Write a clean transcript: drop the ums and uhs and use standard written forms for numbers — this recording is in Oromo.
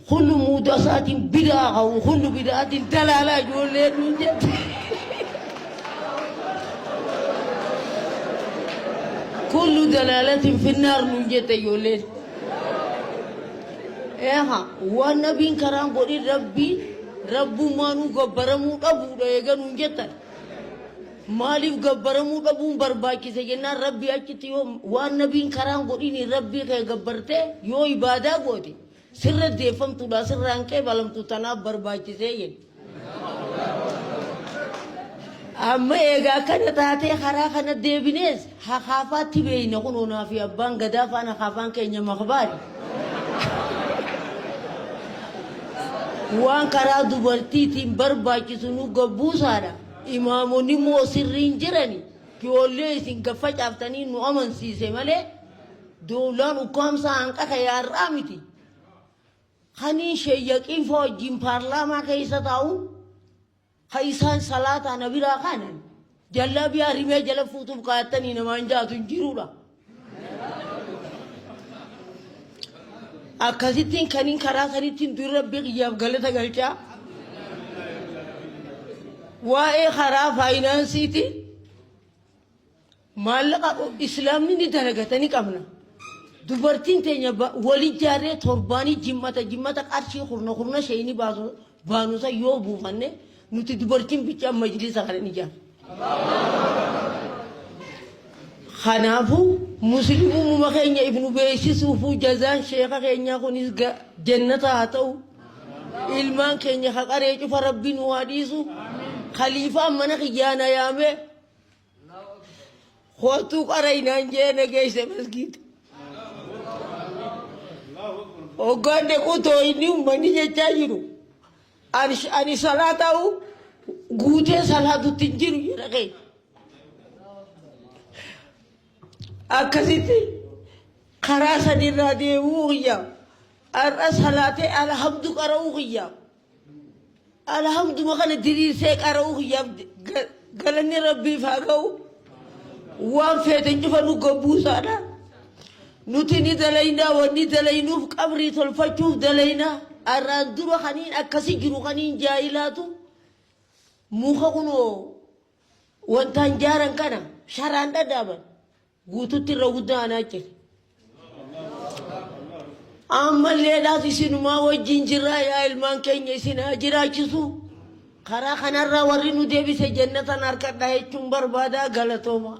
Kullu muudasaatiin bidaa qabu kullu bidaatiin dalaalaa ijoollee nuun jette. Kullu dalaalatiin finnaar nuun jette ijoolleen. Eeha waan nabiin karaan godhin rabbiin rabbummaanuu gabbaramuu dhabuudha eega nuun jettan. Maaliif gabbaramuu dhabuun barbaachise jennaan rabbii achitti yoo waan nabiin karaan godhiniin rabbii kee gabbartee yoo ibaadaa goote sirra deeffamtuudha sirraan qeebalamtu tanaaf barbaachisee jedhe. Amma eegaa akkana taatee karaa kana deebinees hakaafaatti beeyna kunoo naa fi abbaan gadaa faan hakaafaan keenya makbaari. Waan karaa dubartiitiin barbaachisu nu gabbuusaadha. Imaamonni immoo sirriin jirani ijoollee isin gaffacaaftanii nu amansiise malee doolaan ukkaamsaa hanqa kee har'aa miti. Kaniin sheeyyaqiin fa'aa wajjin paarlaamaa keessa taa'u kan isaan salaataa na biraa kaanan jallaabiyaa rimee jala fuutuuf kaayattanii namaan jaatu hin jiruudha. Akkasittiin kaniin karaa sanittiin dur rabbi kiyyaaf galata galchaa. Waa'ee karaa faayinaansiiti maallaqa islaamni ni dalagata ni qabna. Dubartiin teenya wal ijaarree torbaanii jimmata jimmata qarshii kurna kurna sheeyni baasu baanusa yoo buufanne nuti dubartiin bichaa majlisa kana ni ijaarra. Kanaafuu muslimumuma keenya if nu beeksisuufuu jazaan sheeka keenyaa kunis jannata haa ta'u. Ilmaan keenya ka qaree cufa rabbi nu haa dhiisu. Khaliifaan mana kiyyaa na yaamee kootuu qaraynaan jee na geesse masgiida. Hoggaan dhaquu tooyinni uummanni jechaa jiru. Ani salaataa'u guutee salaatutti hin jiru jedha keenya. Akkasitti karaa sanirraa deemuu kiyya har'a salaatee alhamdu qara'uu kiyya alhamduma kana diriirsee qara'uu kiyyaaf galanni rabbiif haa ga'u waan feeten cufa nu gabbuusaadha. Nuti ni dalaynaa wanni dalaynuuf qabrii tolfachuuf dalaynaa har'aan dura kaniin akkasi jiru kaniin jaayilaatu muka kunoo Wantaan jaaran kana sharaan dhadhaaban guututti irra guddaa anaa jira. Ammalleedhaas isinumaa wajjin jirraa yaa ilmaan keenya isin haa jiraachisu. Karaa kanarraa warri nu deebise jannatan harkadhaa jechuun barbaadaa galatooma.